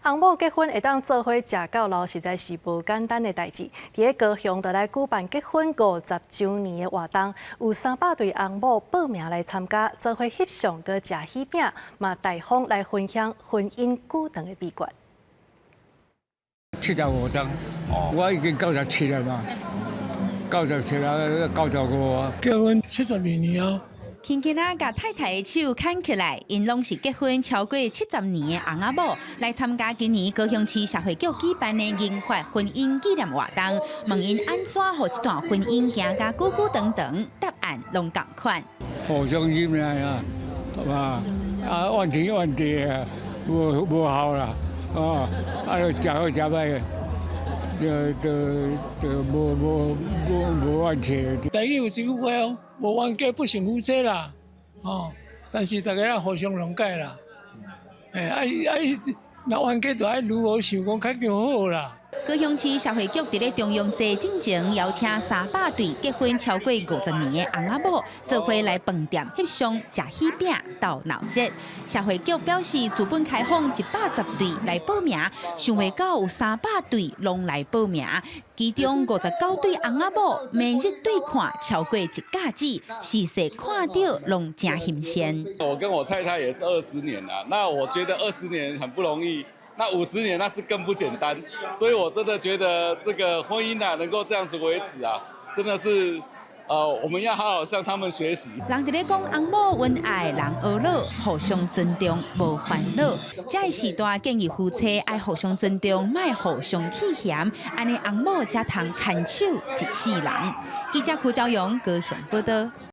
翁某結婚會當做伙食到老，實在是無簡單的代誌。佇咧高雄就來舉辦結婚50週年的活動，有300對翁某報名來參加，做伙翕相閣食喜餅，嘛大方來分享婚姻久長的秘訣。75冬，我已經97了嘛，97了，95啊。結婚72年啊。輕輕仔共太太的手牽起來，𪜶攏是結婚超過70年的翁仔某，來參加今年高雄市社會局舉辦的銀髮婚姻紀念活動，問𪜶按怎予這段婚姻行甲久久長長，答案攏仝款。互相忍耐啊，係嘛？啊，怨天怨地啊，無無效啦，哦，啊，食好食歹，就就就無無無無怨氣。台語有一句話哦，無冤家不成夫妻啦，哦，但是大家要互相諒解啦，欸，愛愛，若冤家就愛如何想講較好啦。高雄市社會局佇咧重陽節進前邀請300對結婚超過50年的翁仔某，做伙來飯店翕相、食喜餅、鬥鬧熱。社會局表示，自本開放110對來報名，想袂到有三百對攏來報名，其中59對翁仔某每日對看超過一甲子，視勢看著攏誠新鮮。我跟我太太也是20年啦，那我覺得20年很不容易。那50年那是更不簡單，所以我真的覺得這個婚姻啊，能夠這樣子維持啊，真的是，我們要好好向他們學習。人佇咧講翁某恩愛人呵咾，互相尊重無煩惱。這個時代建議夫妻愛互相尊重，莫互相起嫌，按呢翁某才通牽手一世人。記者柯昭陽高雄報道。